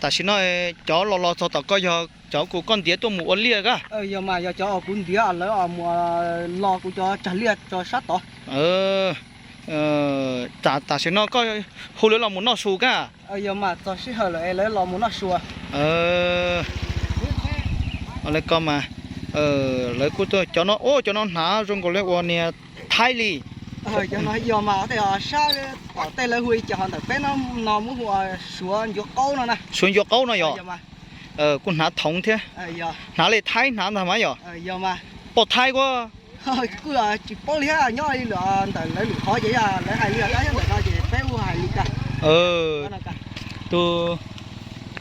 Tam sim no cov los los txog tom koj yog cov uas koj ntiav tuaj mus ua liaj ka? Yog mas, yog cov uas kuv ntiav lawv mus los kuv cov tsag liaj rau sab tod. Tam sim no koj hu lawv los mus noj su ka? Yog mas, txog sij hawm lawm es lawv los mus noj su. Lawv ko mas, lawv kuj tuaj cov no, cov no hnav zoo nkaus li ua niag thaib li. Yog mas, tej sab tom tej lawv hu li cas ho ntawm peb no muab hu ua suav ncuav qaub no na. Suav ncuav qaub no yog? Kuj hnav thoov thiab. Hnav li thaib hnav ntag mas yog? Poj thaib kuj. Kuj tsis paub li thiab, nyob li ntawm lawv lwm qhov ces yog lawv hais li ntawd, ntawm no ces peb kuj hais li cas. Tus,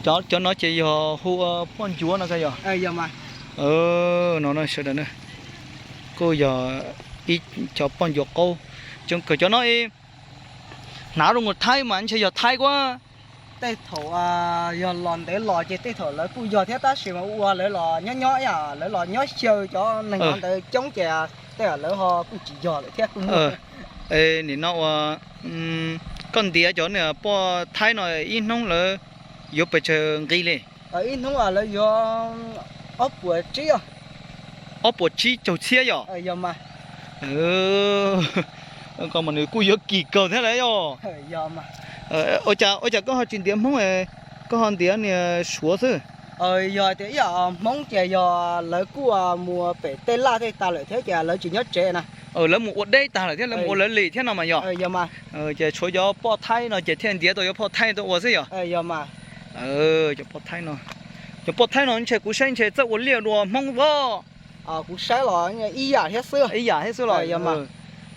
cov no ces yog hu ua poj ncuav no ka yog? No sawv daws, kuj yog ib cov poj ncuav qaub coob kawg cov no. Hnav zoo nkaus thaib mas ntshe yog thaib kuj. Tej thaum yog los ntev los ces tej thaum lawv kuj yog thiab, tab sis mas ua lawv los nyob nyob, lawv los nyob xyaw cov neeg no ntawd coob ces tej lawv ho kuj tsis yog lawm thiab kuj muaj. Nim no uas koj ntiav cov poj thaib no ib hnub lawv yuav pes tsawg nqi li? Ib hnub lawv yuav ob puas tsib. Ob puas tsib caug txhiab yog? Yog mas. Koj mas nws kuj yuav kim kawg thiab lawm yog? Ua cas koj ho tsis ntiav Hmoob, koj ho ntiav niag Suav xwb? Yog tias ib yam Hmoob ces yog lawv kuj mus pem tej laj tej tag lawm thiab ces lawv tsis nyob tsev na. Lawv mus ua deb tag lawm thiab lawv mus ua lawv li thiab no mas yog? Yog mas. Ces tshuav cov poj thaib no ces thiaj ntiav tau cov poj thaib tuaj ua xwb yog? Yog mas. Cov poj thaib no, cov poj thaib no ntshe kuv saib ntshe txawj ua liaj dua Hmoob os. Kuv saib los ib yam thiab xwb. Ib yam thiab xwb los? Yog mas.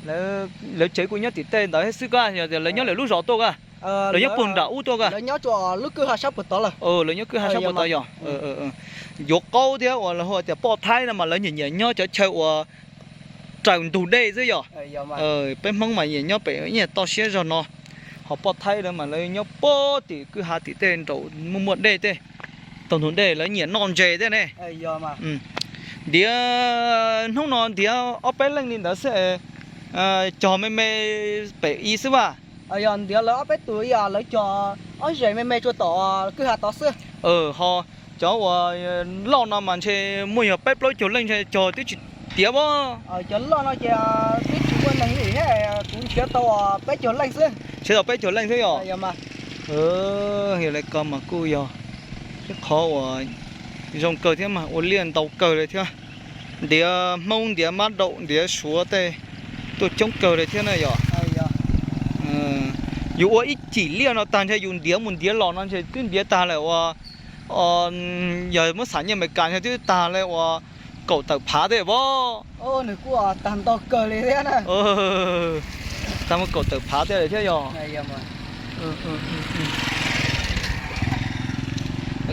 Lawv tsev kuj nyob tim tej ntawd thiab xwb ka, yog tias lawv nyob lawv lub zos tuaj ka? Lawv nyob puag nram ub tuaj ka? Lub kwj ha sab puag tod lawm. Lawv nyob kwj ha sab puag tod yog? Ncuav qaub thiab uas lawv hu tias poj thaib no mas lawv nyiam nyiam nyob cov chaw uas raws ntug dej xwb yog? Peb Hmoob mas nyiam nyob pem ib nyuag toj siab zog no, ho poj thaib lawv mas lawv nyob puag tim kwj ha tim tej nraum muaj muaj dej tej, tog ntug dej lawv nyiam noj ntses thiab ne. Ntiav hnub no ntiav ob peb leej li ntawd xwb, cog me me pem ib xwb vas? Yog ntiav lawv ob peb tus, lawv cog ob zes me me tsuas tom kwj ha tod xwb. Ho cov uas loj no mas ntshe muaj yog peb plaub caug leej ntshe cog twb tsis tiav as. Cov loj no ces twb tsis muaj neeg li thiab, kuv nrhiav tau peb caug leej xwb. Nrhiav tau peb caug leej xwb yog? Yog li ko mas kuj yog ib qhov uas zoo kawg thiab mas ua liaj ntau kawg li thiab. Ntiav Hmoob ntiav Mab Daum ntiav Suav tej tuaj coob kawg li thiab na yog? Yus ua ib cim liaj no tag ntshe yus ntiav mus ntiav los no ntshe twb ntiav tag lawm uas, yog muab xam nyiaj Amelikas ntshe twb tag li uas kaum tawm phav tej as. Nws kuj tag ntau kawg li thiab na. Tag mus kaum tawm phav tej lawm thiab yog?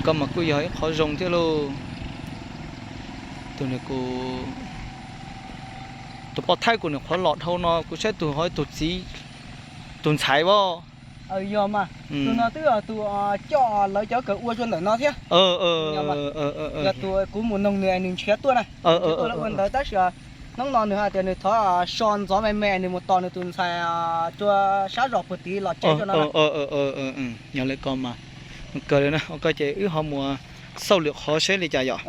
Ko mas kuj yog ib qhov zoo thiab lauj. Tus, tus poj thaib kuv nws qhuav los dhau no kuv saib tus ho tus txiv, tus ntxhais as. Yog mas, tus no twb yog tus coj lawv cov kawm ua rau ntawm no thiab. Yog tus kuv mus noog nws es nws nrhiav tuaj na, nrhiav tuaj lawv ua ntawd tab sis hnub no nws hais tias nws thov so ntxov me me nws mus tos nws tus ntxhais rau sab zos puag tid los tsev rau no. Yog li ko mas kawg li na, ua koj ces wb ho mus xauj lwm qhov seb li cas yom.